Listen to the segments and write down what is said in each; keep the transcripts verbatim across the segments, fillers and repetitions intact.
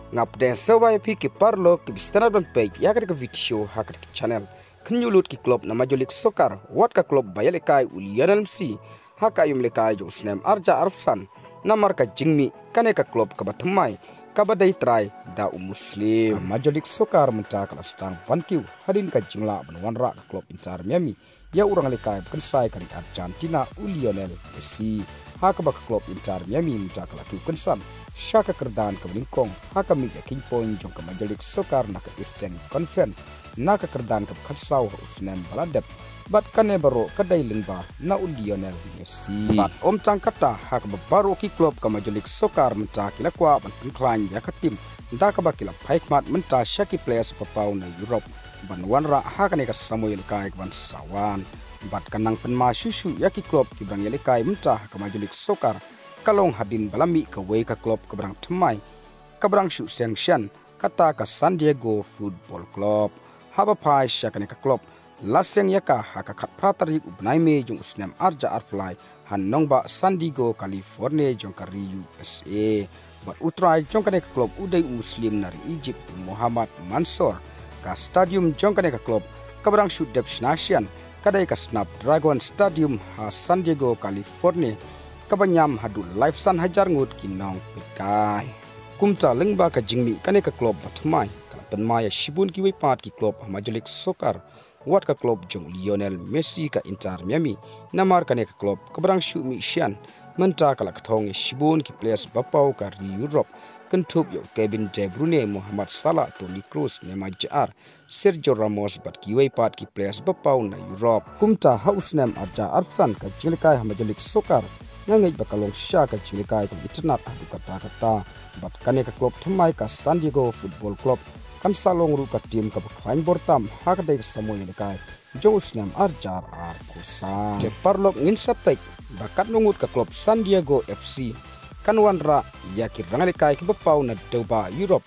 Nga pdiang sngewbha ïa phi ki paralok kiba sngewtynnat ban peit ïa kane ka video ha kane ka channel. Khynñiuh lut ki club na Major League Soccer, wat ka club ba ïalehkai u Lionel Messi ha ka aïom lehkai jong u snem arhajar arphew san, namar ka jingmih kane ka club kaba thymmai kaba dei trai da u Muslim. Ka Major League Soccer mynta ka la sdang ban kiew hadien ka jinglah ban wanrah ka club Inter Miami ïa u rangïalehkai ba kynsai ka ri Argentina u Lionel Messi. Ha kaba ka club Inter Miami mynta ka la kiew kynsan sha ka kyrdan kaba nyngkong ha ka mih ïa ki point jong ka Major League Soccer na ka Eastern Conference na ka kyrdan kaba khatsaw ha u snem ba la dep. Bad kane baroh ka dei lyngba na u Lionel Messi. Bad ym tang kata, ha kaba baroh ki club ka Major League Soccer mynta ki la kwah ban pynkhlaiñ ïa ka team da kaba ki la phai khmat mynta sha ki players ba paw na Europe ban wanrah ha kane ka samoi ïalehkai kaban sa wan. Bad ka nang pynmai shuh shuh ïa ki club kiba dang ïalehkai mynta ha ka Major League Soccer ka long hadien ba la mih kawei ka club kaba dang thymmai kaba dang shu seng shen, kata ka San Diego Football Club. Haba phai sha kane ka club la seng ïa ka ha ka khatphra tarik u bnai May jong u snem arhajar arphew lai ha nongbah San Diego, California jong ka ri U S A. Bad u trai jong kane ka club u dei u Muslim na ri Egypt, Mohammad Mansour. Ka stadium jong kane ka club kaba dang shu dep shna shian ka dei ka Snapdragon Stadium ha San Diego, California, kaba ñiam haduh laiphew san hajar ngut ki nongpeitkai. Kumta lyngba ka jingmih kane ka club ba thymmai ka la pynmai ïa shibun kiwei pat ki club ha Major League Soccer, wat ka club jong u Lionel Messi ka Inter Miami, namar kane ka club kaba dang shu mih shian mynta ka la kthong ïa shibun ki players ba paw ka ri Europe, kynthup ïa u Kevin De Bruyne, Mohamed Salah, Toni Kroos, Neymar Jr, Sergio Ramos bad kiwei pat ki players ba paw na Europe. Kumta ha u snem arhajar arphew san ka jingïalehkai ha Major League Soccer nga ngeit ba ka long shisha ka jingïalehkai kaba itynnat haduh katta katta. Bad kane ka club thymmai ka San Diego Football Club kan sa long ruh ka team kaba khlaiñ bor tam ha ka dei ka samoi ïalehkai jong u snem arhajar arphew san. Te paralok, ngin sa peit ba katno ngut ka club San Diego F C kan wanrah ïa ki rangïalehkai kiba paw na dewbah Europe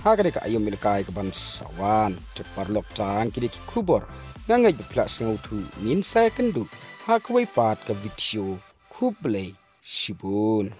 ha kane ka aïom ïalehkai kaban sa wan. Te paralok, tang ki dei ki khubor, nga ngeit ba phi la sngewthuh. Ngin sa ïakynduh ha kawei pat ka video. Khublei shibun.